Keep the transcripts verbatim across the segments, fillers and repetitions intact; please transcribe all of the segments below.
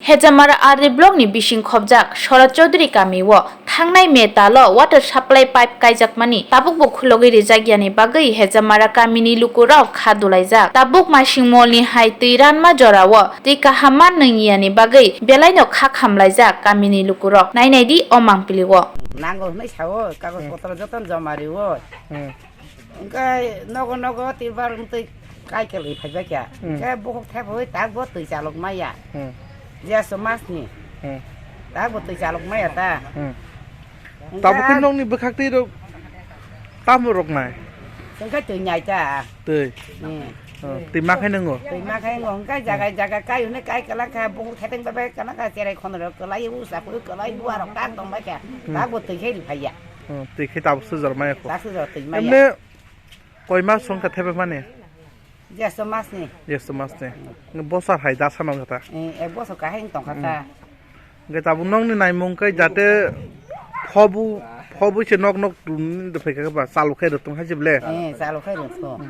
Hejamara R D block ni bising khobjak Sora Chaudhary kami o thangnai May tal o water supply pipe kaijakmani tabukbo khulogwi rijakyani bagwi Hejamara kamini lukurok kha dulaijak. Tabuk masing molni hai twi ranma jorao twi kaham ma nwngyani bagwi belaino kha khamlaijak kamini lukurok. Nainaidi o mangpili o. Nango hwnwi sao, kagoj potro jotono joma rio. Hmm. Hwnkhe nogo nogo tirpal wngtwi kai kwlwi phaibaikha. Hmm. Hwnkhe bukhuk thepui takbo twi chalok maya. Hmm. Jeso masni. Hmm. Takbo twi chalok maya ta. Hmm. Hwnkhe tabukhe nokni bwkhaktwi rok tamo rok nai? Hwnkhe twi nai ta. Twi. Hmm. Oh, twi ma khai nwngo? Twi ma khai nwngo. Hwnkhe jaga jaga kai hwnwi kai kwlangkha, bukhuk thetheng bai bai kwlangkha, cherai khonoi rok kwlai, usa khui kwlai, buarok tak tongbaikha. Hmm. Takbo twi khe ri phaiya. Hmm, twi khe tabuk sujor maya kho. Tabuk sujor twi maya. Emne koi mas song kha thepemani? Jesto masni. Jesto masni. Bosor hai da sano kha ta? Eh, ek bosor kahai wng tong kha ta. Hmm. Hwnkhe tabuk nokni naimung khe jate phobu, phobu se nok nok tun de phai kha ba, chalu khe rwtong hai se ble? Eh, chalu khe rwtong.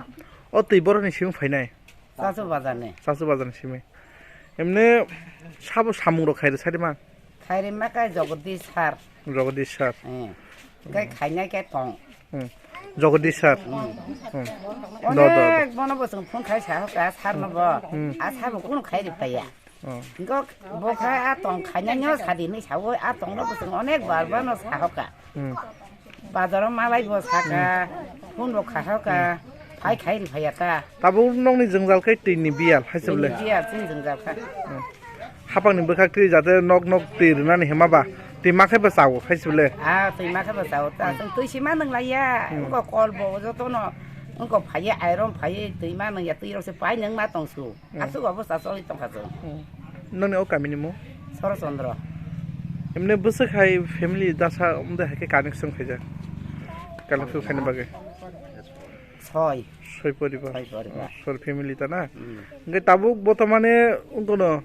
O twi borokni simi phainai? Chasu bazar ni. Chasu bazar ni simi. Emne sabo samung rok khairi sari ma? Khairi ma khe Jagadish sir. Jagadish sir. Eh. Khe khainai khe tong. Hmm. Jagadish sir. Hmm. Hmm. Do, do, do. Onek bono bo chwng phone khai sa hoka sir no bo. Hmm. A sir bo kuno khairi phaiya. Hmm. Hwnkhe bo khe a tong khainai no sadi hinwi sawi a tong no bo chwng onek bar bar no sa hoka. Hmm. Bazaro malai bo saka, hmm, phone bo kha hoka, hmm, phai khai ri phaiya ta. Tabuk nokni jwngjal khe twi ni biyal hai se ble. Twi ni biyal chini jwngjal kha. Hmm. Hapang ni bwkhak twi jate nok nok twi rwnani hima ba, twi ma khe ba chawo hai se ble. Ah, twi ma khe ba chawo ta, hmm, chwng twi si ma nang laiya, hmm, wngkha kol bo joto no, wngkha phaiya iron phaiya twi ma nang ya, twi rok se pai nang ma tong su. Hmm. Aswk obo chasogwi tongkha chwng. Hmm. Nokni o kamini mung? Sorochondro. Emne bwswk hai family dasa wngde hai khe connection khaijak? Connection khaina bagwi? Soi. Soi poribar. Soi poribar. Oh, sor family ta na? Hmm. Hwnkhe tabuk botomane wngkhono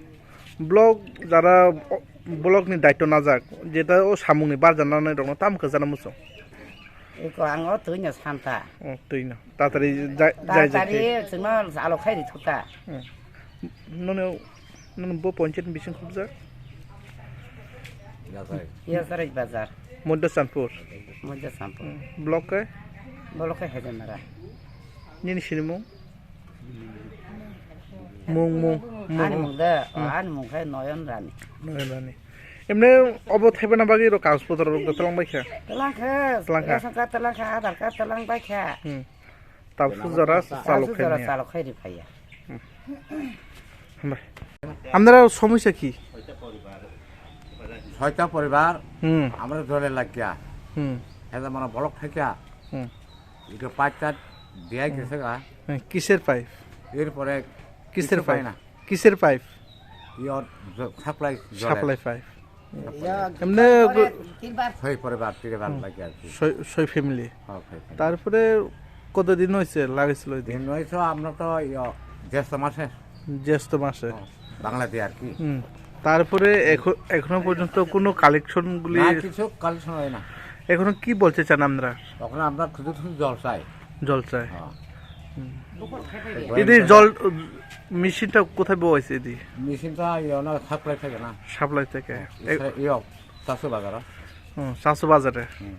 block jara o-, block ni daityo najak, jeta o samung ni barja nanai rokno tamo kwchana muchung? Eko ang o twino santa. Oh, twino. Tatari jai, jai, jai. Tatari chwngno alo khai ri thuta. Hmm. Nono, nono bo ponchayat ni bising khobjak? Yasarai. Yasarai bazar. Moddo Sanpur. Moddo Sanpur. Hmm. Block khe? Block khe Hejamara. Nini sinimung? Mung, mung, mung. Ani mung de, hmm, ani mung khe Noyon Rani. Noyon Rani. Emne obo thaibana bagwi rok kagoj potro rok twlang bai kha? Twlang kha. Twlang kha. Ration card twlang kha, Aadhaar card twlang bai kha. Hmm. Tabuk jora chalok khaimya. Chalok khai ri phaiya. Hmm. Hambai. আপনারা সমস্যা কি? ছয়টা পরিবার। হুম। আমরা জলে লাগিয়া। হুম। এটা মানে ব্লক থাকিয়া। হুম। এটা পাঁচটা দিয়া গেছে গা। হ্যাঁ, কিসের পাইপ? এরপরে কিসের কিছু পাই পাইপ? না। কিসের পাইপ? ইয়র জ-, সাপ্লাই জলের। Supply pipe. এমনি ছয় পরিবার, তিনবার লাগে আর কি। ছয়, ছয় ফ্যামিলি। হ্যাঁ, ছয় ফ্যামিলি। তারপরে কতদিন হয়েছে লাগাইছিল ওই দিন? দিন হয়েছে আমরা তো ইয়, জ্যেষ্ঠ মাসে। জ্যেষ্ঠ মাসে। হ্যাঁ, বাংলাদেশে আর কি। হুম। তারপরে এখন, এখনো পর্যন্ত কোনো কালেকশন গুলি না, কিছু কালেকশন হয় না। এখনো কি বলতে চান আপনারা? এখন আমরা শুধু, শুধু জল চাই। জল চাই। হ্যাঁ। হুম। এই এদি জল, মেশিনটা কোথায় বওয়াইছে এদি? মেশিনটা ইয়ে ওনার সাপ্লাই থেকে না। সাপ্লাই থেকে। হ্যাঁ, এ- ইসরা-, ইয়ে, চাচু বাজারে। হুম, চাচু বাজারে। হুম।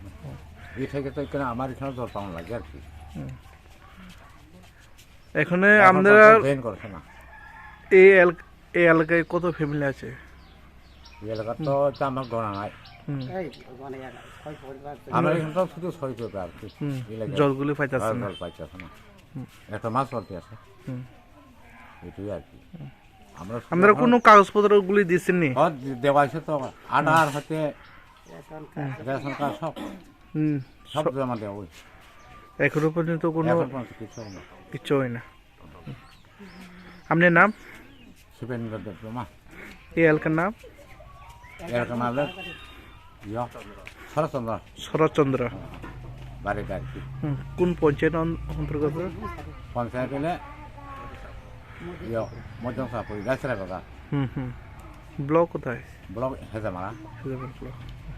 এই থেকে তো এখানে আমার এখানে জল পাওয়া লাগে আর কি। হুম। এখানে এখন তো আপনারা জল ড্রেন করছে না। এই এল-, এই এলাকায় কত ফ্যামিলি আছে? এই এলাকার তো হচ্ছে আমার গণনা নাই। হুম। এই, মানে, ছয় পরিবার তো। আমার এখানে তো শুধু ছয় পরিবার আর কি। হুম, এই এলাকায় জলগুলি পাইতেছে জল, না। জল পাইতেছে না। হুম। একটা মাছ চলতে আছে। হুম। এটাই আর কি। হুম। আমরা শুধু আপনারা এখন কোনো কাগজপত্রগুলি দিচ্ছেননি? হ্যাঁ, দে-, দেওয়া আছে তো। আধার হুম। হতে হুম। রেশন কার্ড সব। হুম। সব সব জমা দেওয়া হয়েছে। এখনো পর্যন্ত কোনো এখন পর্যন্ত কিছু হয়নি। কিচ্ছু হয় না। আপনার নাম? শুভেন্দ্র দেববর্মা। এই এলাকার নাম? এলাকার নাম হলো ইয়া, শরৎচন্দ্র। শরৎচন্দ্র। বাড়ি বাড়ি। হুম, কোন পঞ্চায়েত অন-, অন্তর্গত? পঞ্চায়েত হলে ইয়া, মধ্যম সাপুরি, গাছরা কথা। হুম, হুম। ব্লক কোথায়? ব্লক হেজামারা। হেজামারা ব্লক।